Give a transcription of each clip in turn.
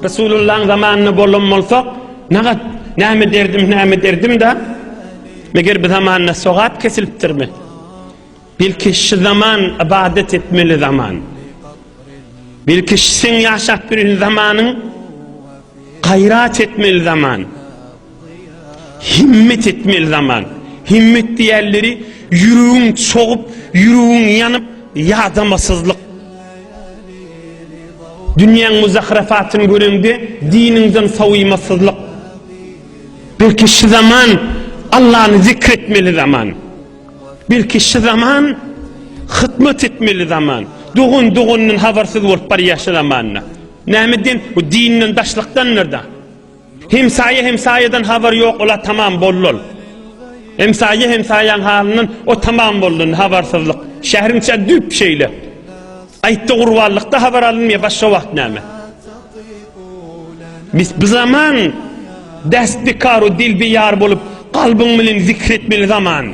Resulullahyň zamanynda bolan bolsak, nagat näme derdim, näme derdim-da? Meger bu zamanda sogap kesilipdirmi? Belki şu zaman ibadet etmeli zaman. Belki şu seň ýaşap ýören zamanyň gaýrat etmeli zaman. Himmet etmeli zaman. Himmet diýenleri ýüregiň çogup, ýüregiň ýanyp, ýadamasyzlyk. Dünýäň muzahrafatyny göreňde diniňden sowymasyzlyk. Belki şu zaman Allany zikr etmeli zaman. Belki şu zaman hytmat etmeli zaman. Dogan dogandan habarsyz bolup barýar şu zamanda. Nämeden? Bu dinden daşlykdandyr da. Hemsaýa hemsaýadan habar ýok, ola tamam boldy ol. Hemsaýa hemsaýaň halyndan o tamam boldy, habarsyzlyk. Şäheriň içi düýp şeýle. Aýtdy gurbanlykda habar alynmaýar, başga wagt näme? Biz bu zaman dest bikar o dil biýar bolup, kalbyň bilen zikr etmeli zaman.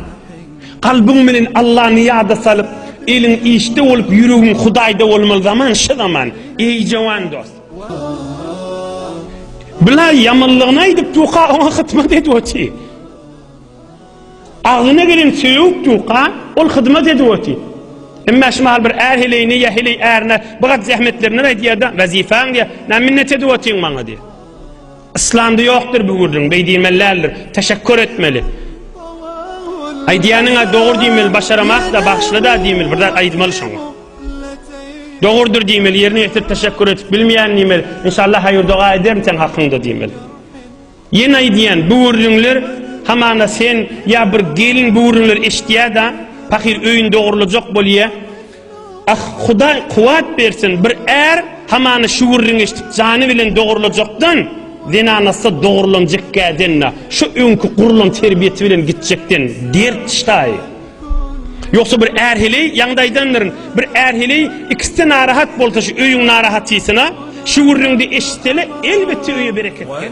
Kalbyň bilen Allany ýada salyp, eliň işde bolup, ýüregiň Hudaýda bolmaly zaman şu zaman. Eý jawan dost. Bula ýamanlygyny aýdyp duka oňa hytmat edip oty. Agzyna gelen sögüp duka ol hyzmat edip oty. Emma şu mahal bir är heleýine ýa heleý ärine bu gat zähmetlerinden aýdýar-da, wezipäň diýýär, näme minnet edip otyň maňa diýýär. Yslamda ýokdur bu gürrüň, beý diýmeli däldir. Teşekkür etmeli. Aýdýanyňa dogry diýmeli, başaramak-da, bagyşla-da diýmeli, bir zat aýdmaly şoňa. Dogrudyr diýmeli, ýerine ýetirip teşekkür edip bilmeýän diýmeli. Inşallah haýyr doga ederin seň hakyňda diýmeli. Ýene aýdýan, bu gürrüňler hamana sen ýa bir gelin bu gürrüňleri eşidýär-de, pahyr öýüni dogrulajak bolýar. Ah, Hudaý kuwwat bersin, bir är hamana şu gürrüňi eşidip jany bilen dogrulajakdan, zenanasy dogrulanjekgäden-de, şu öňki gurulan terbiýesi bilen gitjekden dert şaý. Ýogsa bir är heleý, ýaňda aýdandyryn, bir är heleý ikisi-de narahat bolsa şu öýüň narahatysyna, şu gürrüňde eşitsele, elbetde öýe bereket geler.